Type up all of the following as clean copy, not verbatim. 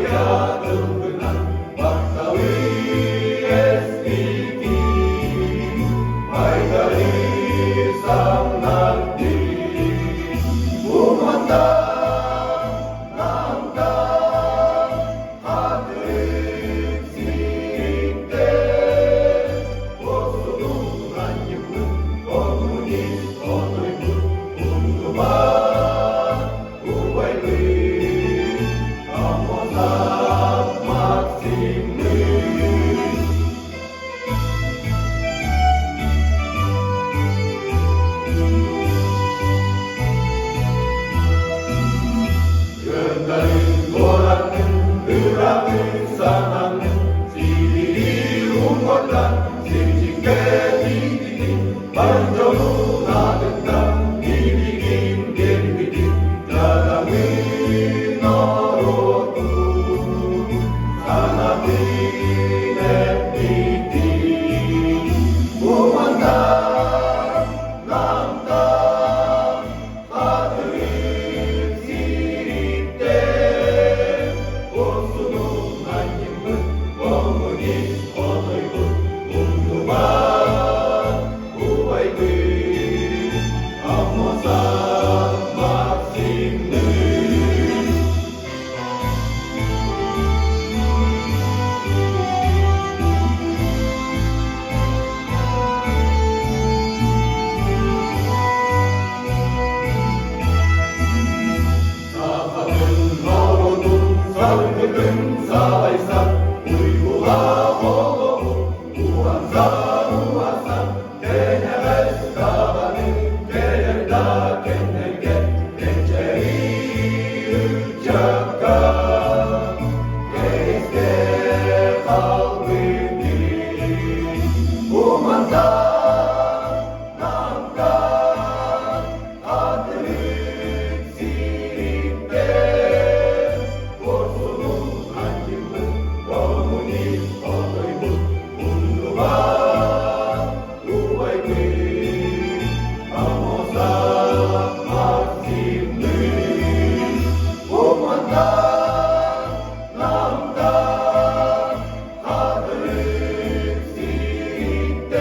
тылбынан батталы эспитин, байдары самнардын. Уманда, намда, хатырык сирде, Курсунун анньыбыт, коммунист отуйбут, умнубат убайбыт, Аммосов Максиммыт. Кыттарын куоратын ыратын сананын сибири уҥуордан сирдьиккэ тиийбитин бар дьонун аатыттан билигин биэрбитин дьадаҥы норуотун санатын эппитин Кумандан намтан Хатырык сириттэн Курсунун анньыммыт коммунист хотойбут умнубат убайбыт Аммосов Максимныын. Сахатын норуотун саргытын салайсан, уйгулаах олоҕу уһансан уһансан, кэнэҕэс даҕаны кэлэр да кэмнэргэ кэнчээри ыччакка кэриэстээх хаалбытын Умантан намтан Хатырык сириттэн Куорсунун анньыммыт коммунист хотойбут умнубат убайбыт Аммосов Максимныын Умантан намтан Хатырык сириттэн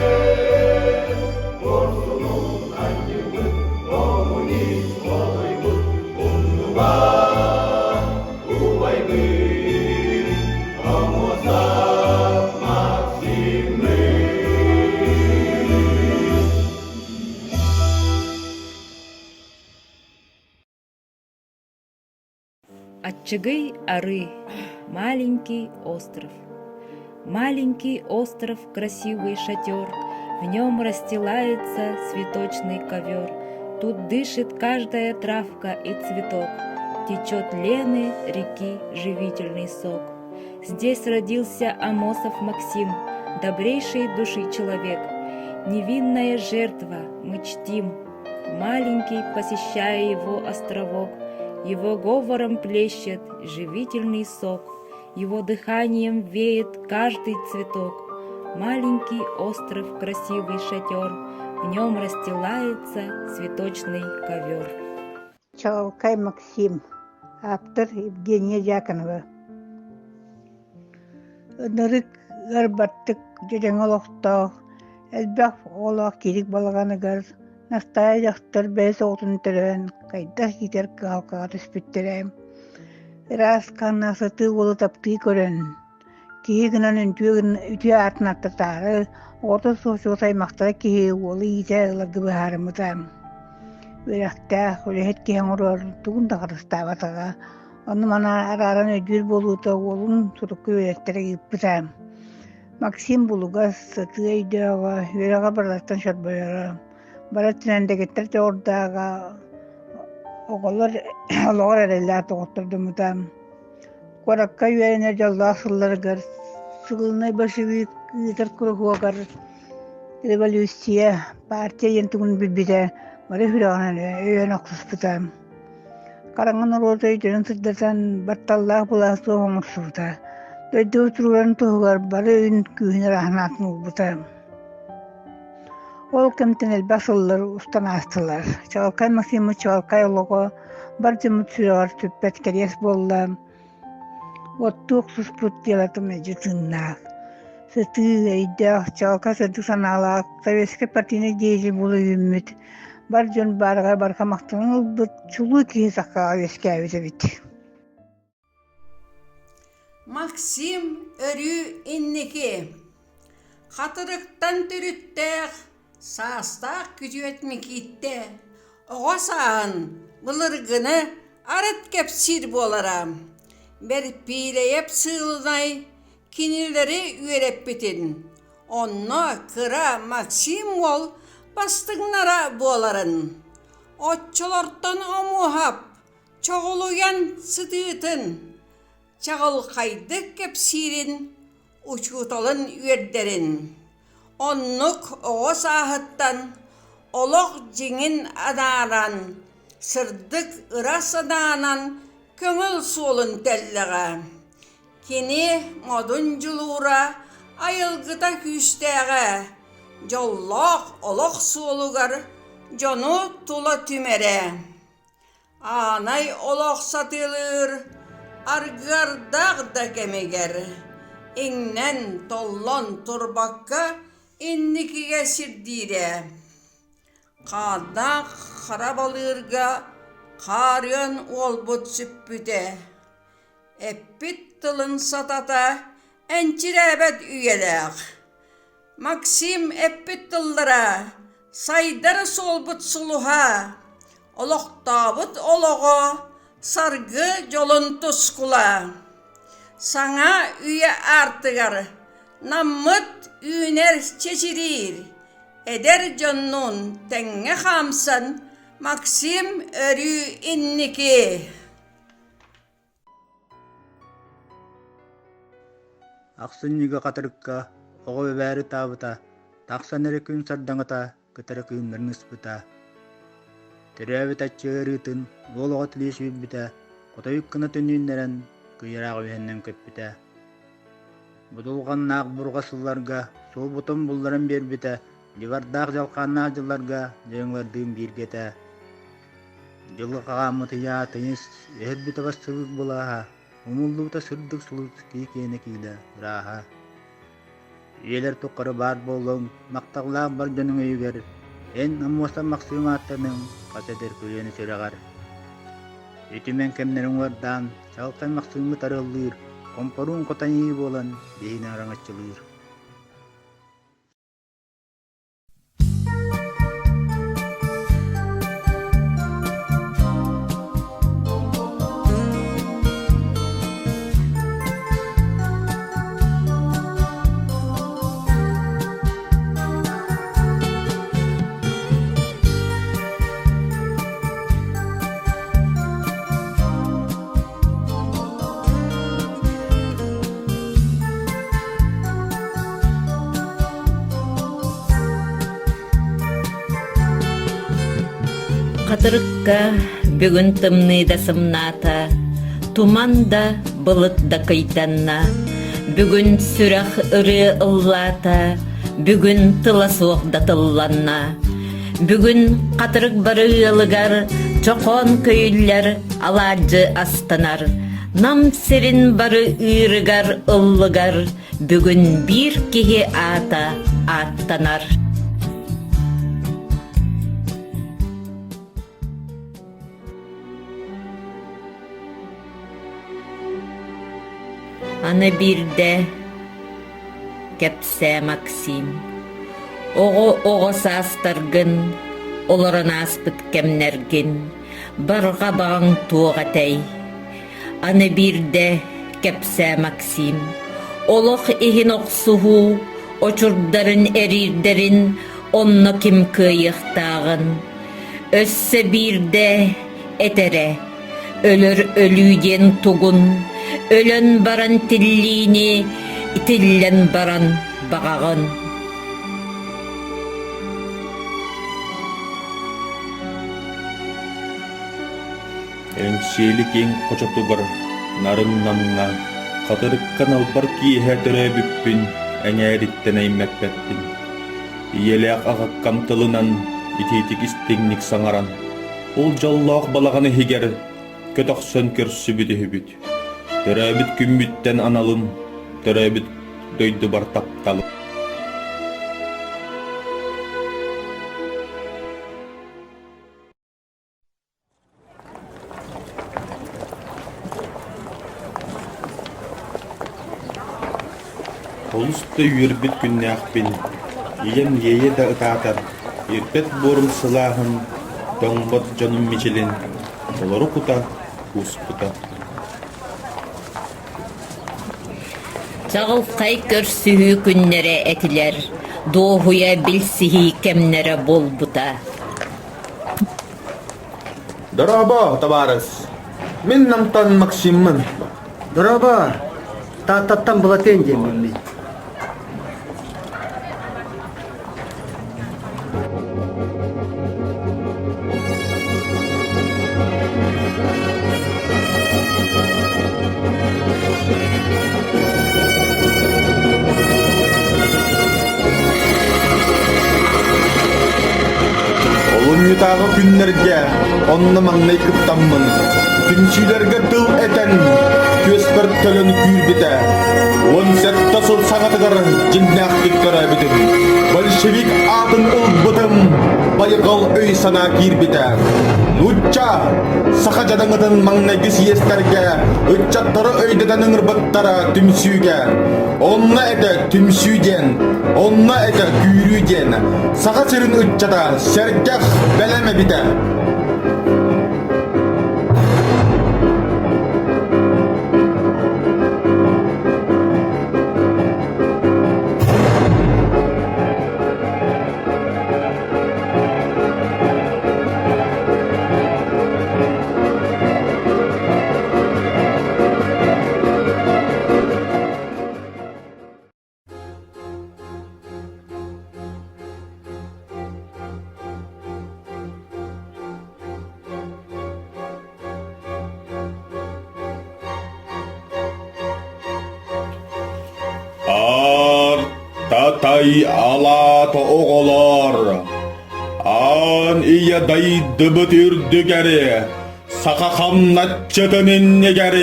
Куорсунун анньыммыт коммунист хотойбут умнубат убайбыт Аммосов Максимныын. Аччыгый Ары, маленький остров. Маленький остров, красивый шатер, В нем расстилается цветочный ковер. Тут дышит каждая травка и цветок, Течет Лены реки живительный сок. Здесь родился Амосов Максим, Добрейшей души человек. Невинная жертва, мы чтим, Маленький, посещая его островок, Его говором плещет живительный сок, Его дыханием веет каждый цветок. Маленький остров, красивый шатер, В нем расстилается цветочный ковер. Чаҕылхай Максим, ааптар Евгения Дьяконова. Ынырык ыарбаттык дьэдьэҥ олохтоох, элбэх оҕолоох киирик балаҕаныгар Настаайа дьахтар бэйэ оҕотун төрөөн хайдах иитэр кыһалҕаҕа түспүттэрэ. Ыраас хааннаах сытыы уолу таптыы көрөн, киһи гынан үтүө аатын аттатаары, оҕото суох чугас аймахтара киһи уолу иитэ ыларга быһаарыммыта. Үөрэхтээх, үлэһит киһи оҥорор тугун да харыстаабатаҕа. Ону-маны арааран өйдүүр буолуута уолун сурукка үөрэттэрэ ыыппыта. Максим булугас, сытыы өйдөөҕө, үөрэҕэ барыларыттан чорбойоро. Бары өттүнэн дэгиттэр дьоҕурдааҕа, оҕолор олоҕор эрэллээх доҕоттордоммута. Куоракка үөрэнэр дьоллоох сылларыгар сыылынай большевик ыытар куруһуогар революция, партия диэн тугун билбитэ, бары сүрэҕинэн өйөөн охсуспута. Хараҥа норуот өйдөрүн сырдатан, батталлаах былаас суох оҥорсубута. Дойду туруорарын туһугар бары өйүн күүһүн ырааһын аатын уурбута. Ол кэмтэн элбэх сыллар устан аастылар. Чаҕылхай Максимы чаҕылхай олоҕо бар дьоммут сүрэҕэр сүппэт кэриэс буолла. Оттуу охсуспут дьыалата мэлдьи тыыннаах. Сытыы, өйдөөх, чалка сырдык санаалаах советскай партийнай деятель буола үүммүт, бар дьон баарыгар барҕа махтанан ылбыт чулуу киһи сахаҕа үөскээбит эбит. Максим өрүү инники, хатырыктан төрүттээх саастаах күтүөт Микииттэ оҕо сааһын былыргыны арыт кэпсиир буолара. Бэрпиилэйэп сыылынай кинилэри үөрэппитин, онно кыра Максим уол бастыҥнара буоларын, оччолортон Омуоһап чоҕулуйан сытыытын, чаҕылхайдык кэпсиирин, учууталын үөрдэрин. Оннук оҕо сааһыттан олох дьиҥин анааран, сырдык ыра санаанан көҥүл суолун тэллэҕэ. Кини модун дьулуура, айылгыта күүстээҕэ, дьоллоох олох суолугар дьону тула түмэрэ. Аанай олох сатыылыыр аргыардаах да кэмигэр иҥнэн-толлон турбакка инникигэ сирдиирэ. Хааннаах хара балыырга хаарыан уолбут сүппүтэ. Эппит тылын сатата энчирээбэт үйэлээх. Максим эппит тыллара сайдар суолбут сулуһа, олохтообут олоҕо саргы дьолун тускула. Саҥа үйэ аартыгар Наммыт үүнэр чэчириир, эдэр дьоннуун тэҥҥэ хаамсан Максим өрүү инники. Ахсынньыга хатырыкка оҕо бэбээри таабыта, тахсан эрэ күн сардаҥата кытары кыымнарын ыспыта. Төрөөбүт аччык ыарыытын уол оҕо тилии сүүрбүтэ, хотойук гына төннүүннэрэн кыйыраах үһэннэн көппүтэ. Будулҕаннаах бурҕа сылларга суолбутун булларан биэрбитэ, дьыбардаах дьалхааннаах дьылларга дьайыҥлардыын бииргэ этэ. Дьылы хаҕааммыт ыйаа тыйыс, өһөрбүтэ бастыбыт былааһа, умуллубута сырдык сулус кии киэнэ киилэ ырааһа. Үйэлэр тухары баар буоллуҥ, махталлаах бар дьонуҥ өйүгэр, эн Аммосов Махсыым ааттаныҥ хас эдэр көлүөнэ сүрэҕэр. Үтүмэн кэмнэри уҥуордаан, чаҕылхай Махсыыммыт арыаллыыр, хомпоруун хотаныы буолан биһини араҥаччылыыр. Хатырыкка бүгүн тымныы да сымнаата, туман да, былыт да кыйданна. Бүгүн сүрэх ырыа ыллаата, бүгүн тыла суох да тылланна. Бүгүн хатырык бары ыалыгар чохоон көйүллэр, алаадьы астанар. Нам сирин бары ыырыгар ыллыгар бүгүн биир киһи аата ааттанар. Аны биирдэ кэпсээ Максим, оҕо-оҕо саастаргын, олорон ааспыт кэмнэргин, барҕа баҕаҥ туох этэй? Аны биирдэ кэпсээ Максим, олох иһин охсуһуу, очурдарын эриирдэрин онно ким кыайыахтааҕын. Өссө биирдэ этэрэ, өлөр өлүү диэн тугун, өлөн баран тиллиини, тиллэн баран баҕаҕын. Эҥсиэли киэҥ хочотугар нарын намҥа, хатырыкка налбар киэһэ төрөөбүппүн эҥээриттэн эймэппэппин. Ийэлээх аҕаккам тылынан итиитик истиҥник саҥаран, ол дьоллоох балаҕан иһигэр көтөхсөн көрсүбүт үһүбүт. Төрөөбүт күммүттэн аналым, төрөөбүт дойдубар тапталым. Олус да үөрбүт күннээхпин, ийэм иэйэ да ытаатар, ирбэт буорум сылааһын, тоҥмот дьонум мичилин толору кута кууспута. Чаҕылхай көрсүһүү күннэрэ этилэр, дуоһуйа билсиһии кэмнэрэ буолбута. Дорообо, табаарыс! Мин Намтан Максиммын. Дорообо, Тааттаттан Былатыан диэммин мин. Олунньутааҕы күннэргэ онно маҥнай кыттаммын, түмсүүлэргэ тыл этэн, түөспэр төлөн күүрбүтэ. 17 сыл саҥатыгар дьиҥнээхтик төрөөбүтүм. Большевик аатын ылбытым, байҕал өй-санаа киирбитэ. Нуучча, саха дьадаҥытын маҥнайгы съезтэргэ ыччаттары өйдөтөн ыҥырбыттара түмсүүгэ. Онно этэ түмсүү диэн, онно этэ күүрүү диэн. Саха сирин ыччата сэргэх бэлэм эбитэ. Аар татай алаата оҕолоор, аан ийэ дайдыбыт үрдүгэри, саха хамначчытын иннигэр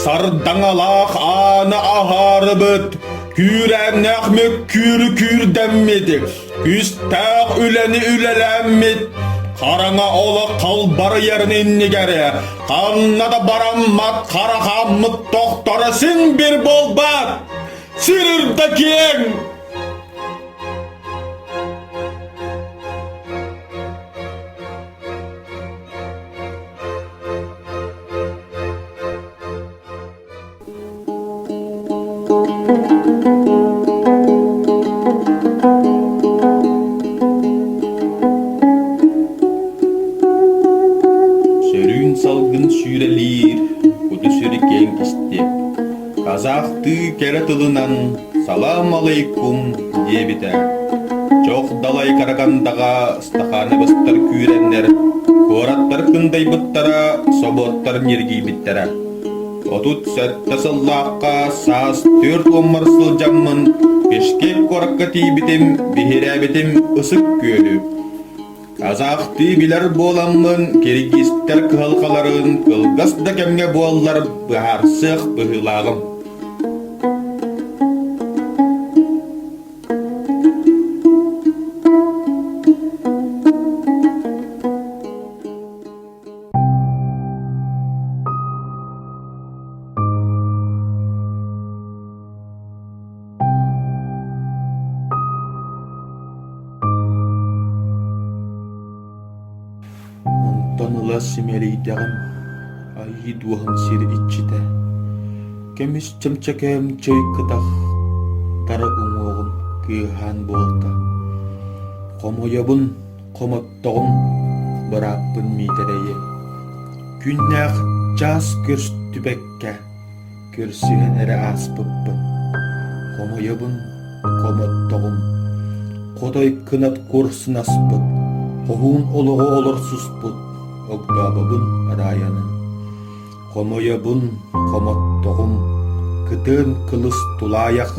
сардаҥалаах ааны аһаарыбыт, күүрээннээх мөккүүрү күүрдэммит, күүстээх үлэни үлэлээммит, хараҥа олох халбарыйарын иннигэр ханна да бараммат хара хааммыт тохторо син бир буолбат, сир үрдэ киэҥ! Сөрүүн салгын сүүрэлиир, куту-сүрү киэҥ истиэп. Казахтыы кэрэ тылынан «Салам алейкум» диэбитэ. Чох далай Карагандаҕа стахановецтар күүрэннэр, куораттар кындайбыттара, собуоттар ньиргийбиттэрэ. 37 сыллаахха саас түөрт уоммар сылдьаммын Бишкек куоракка тиийбитим, биһирээбитим Ысык Күөлү. Казахтыы билэр буоламмын, киргизтэр кыһалҕаларын кылгас да кэмҥэ буоллар быһаарсыах быһыылааҕым. Онтон ыла симэлийдэҕим, айыы дуоһун сир иччитэ, көмүс чөмчөкөөм чөй кытах, тара уҥуоҕум кыаһаан буолта. Хомойобун, хомоттоҕум, бырааппын Миитэрэйи. Күннээх чаас көрстүбэккэ, көрсүһэн эрэ ааспыппын. Хомойобун, хомоттоҕум. Хотой кынат курсунаспыт, хоһуун олоҕу олорсуспут огдообобун Араайаны. Хомойобун, хомоттоҕум, кытыан кылыс тулаайах,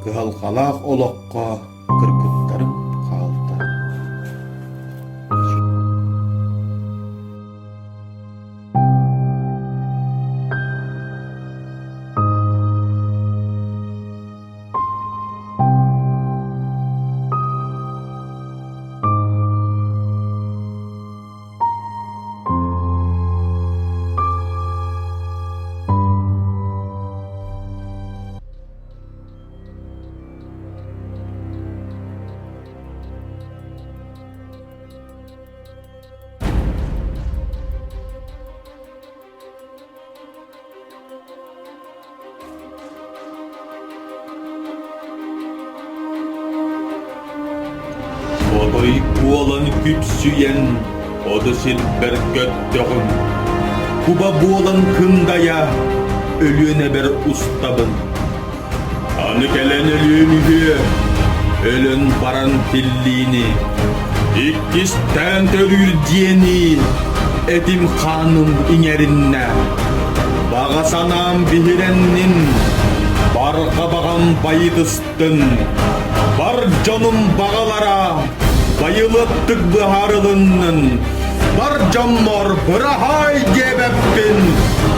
кыһалҕалаах олоххо кыргыттарым хаалта. Ой буолан күпсүйэн, Оду сирбэр көттөҕүм, Куба буолан кындайа, Өлүөнэбэр устабын. Аны кэлэн өлүөм үһүө, Өлөн баран тиллиини, Иккистээн төрүүр диэни Этим-хааным иҥэриннэ. Баҕа санаам биһирэннин, Барҕа баҕам байытыстын. Бар дьонум баҕалара байылыаттык быһаарылыннын. Бар дьоммор быраһаай диэбэппин,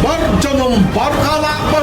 бар дьонум барҕалаах.